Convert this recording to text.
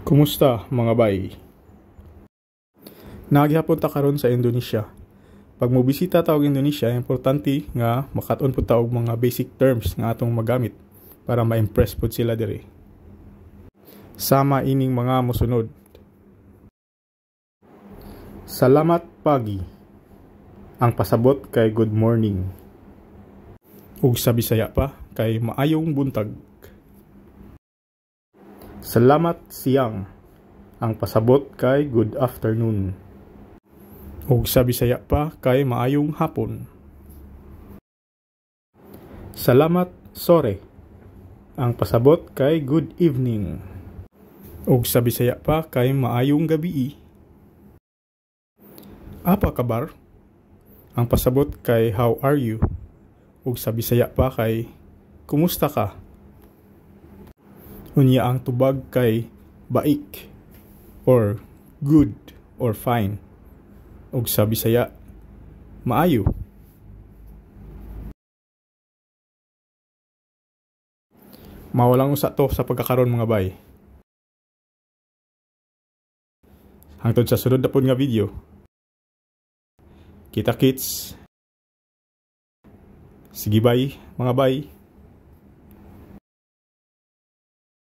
Kumusta, mga bay? Naa gihapon ta karon sa Indonesia. Pag mobisita ta og Indonesia, importante nga makat-on pud ta og mga basic terms nga atong magamit para ma-impress pud sila diri. Sama ining mga mosunod. Salamat pagi. Ang pasabot kay good morning. Ug sa Bisaya pa kay maayong buntag. Salamat siang. Ang pasabot kay good afternoon. Ug sa Bisaya pa kay maayong hapon. Salamat sore. Ang pasabot kay good evening. Ug sa Bisaya pa kay maayong gabii. Apa kabar? Ang pasabot kay how are you? Ug sa Bisaya pa kay kumusta ka? Unya ang tubag kay baik or good or fine. Ug sa Bisaya, maayo. Mao lang usa to sa pagkakaron, mga bay. Hangtod sa sunod na pod nga video. Kita kits. Sige bay, mga bay.